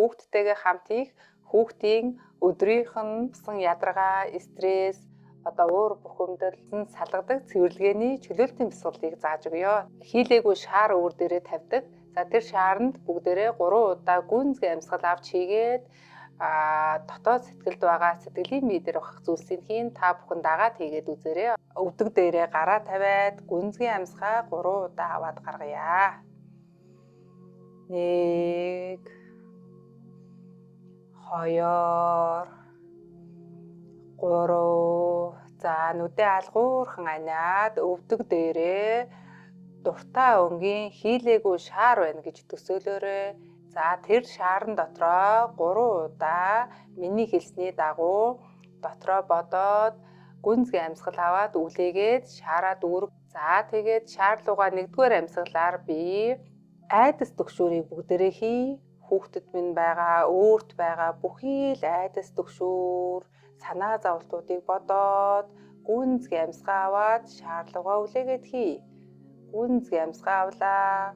Хүүхдтэйгээ хамт хийх хүүхдийн өдрийнх нь усан ядаргаа, стресс, одоо уур бухимдал нь салгадаг цэвэрлэгээний чөлөөлтийн бясалгалыг зааж өгье. Хийлээгүй шаар өвөр дээрээ тавьдаг. За тэр шааранд бүгдээрээ 3 удаа гүнзгий амьсгал авч хийгээд дотоод сэтгэлд байгаа сэтгэлийн бие дээр бах зүйлсийг хийн та бүхэн дагаад хийгээд үзээрэй. Өвдөг дээрээ гараа тавиад гүнзгий амьсгаа 3 удаа аваад гаргая. 1 2 3. За нүдээ алгуурхан аниад өвдөг дээрээ дуртай өнгийн хийлээгүй шаар байна гэж төсөөлөөрэй. За тэр шаарн дотроо 3 удаа миний хэлсний дагуу дотроо бодоод гүнзгий амьсгал аваад үлээгээд шаараа дүүрэг. За тэгээд шаар руугаа нэгдүгээр амьсгалаар би айдас төгшүүрийг бүгдээрээ хий. Хүүхдэд минь байгаа, өөрт байгаа бүхий л айдас төгшүүр, санаа зовлтуудыг бодоод гүнзгий амьсгаа аваад шаар руугаа үлээгээд хий. Гүнзгий амьсгаа авлаа.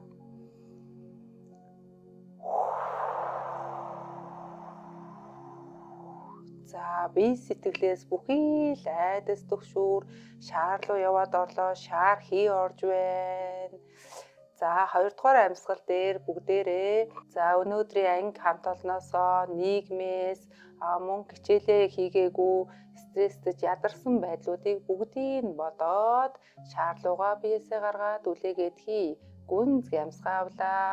За бие сэтгэлээс бүхий л айдас төгшүүр шаар руу яваад орлоо. Шаар хий орж байна. За хоёрдугаар амьсгал дээр бүгдээрээ за өнөөдрийн анги хамт олноосоо нийгмээс мөн хичээлээ хийгээгүй стресстэж ядарсан байдлуудыг бүгдийг нь бодоод шаар руугаа биесээ гаргаад үлээгээд хий. Гүнзгий амьсгаа авлаа.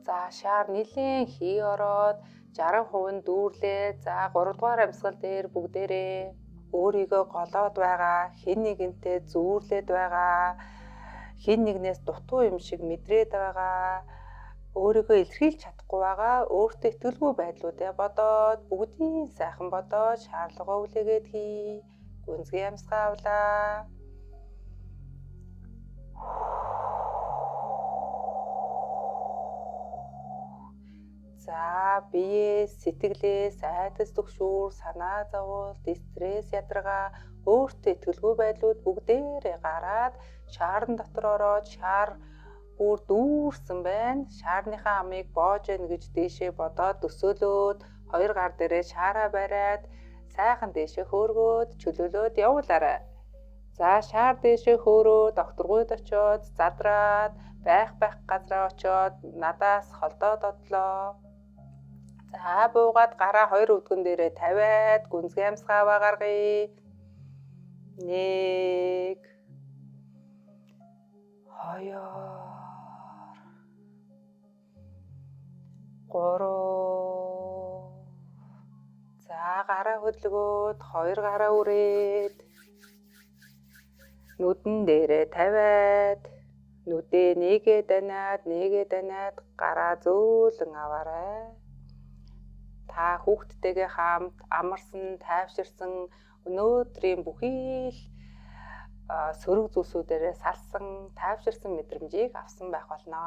За шаар нэлээн хий ороод 60% нь дүүрлээ. За 3 дугаар амьсгал дээр бүгдээрээ өөрийгөө голоод байгаа, хэн нэгэнтэй зүүрлээд байгаа, хэн нэгнээс дутуу юм шиг мэдрээд байгаа, өөрийгөө илэрхийлж чадахгүй байгаа, өөртөө итгэлгүй байдлуудаа бодоод бүгдийг сайхан бодоод шаардлагаа үлээгээд хий. Гүнзгий амьсгаа авлаа. За биеэс, сэтгэлээс, айдас түгшүүр, санаа зовлт, стресс, ядаргаа, өөртөө итгэлгүй байдлууд бүгдээрээ гараад шаарн дотор ороод шаар бүр дүүрсэн байна. Шаарныхаа амыг боож яах гэж дээшээ бодоод төсөөлөөд хоёр гар дээрээ шаараа бариад сайхан дээшээ хөөргөөд чөлөөлөөд явуулаарай. За шаар дээшээ хөөрөөд докторгүйд очиод задраад байх газараа очиод надаас холдоод одлоо. За буугаад гараа хоёр өвдгөн дээрээ тавиад гүнзгий амьсгаа аваа гаргая. 1 2 3. За гараа хөдөлгөөд хоёр гараа үрээд нүдэн дээрээ тавиад нүдээ нэгээ данаад гараа зөөлөн аваарай. Та хүүхдтэйгээ хамт амарсан, тайвширсан өнөөдрийн бүхий л сөрөг зүйлсүүдээрээ салсан, тайвширсан мэдрэмжийг авсан байх болно.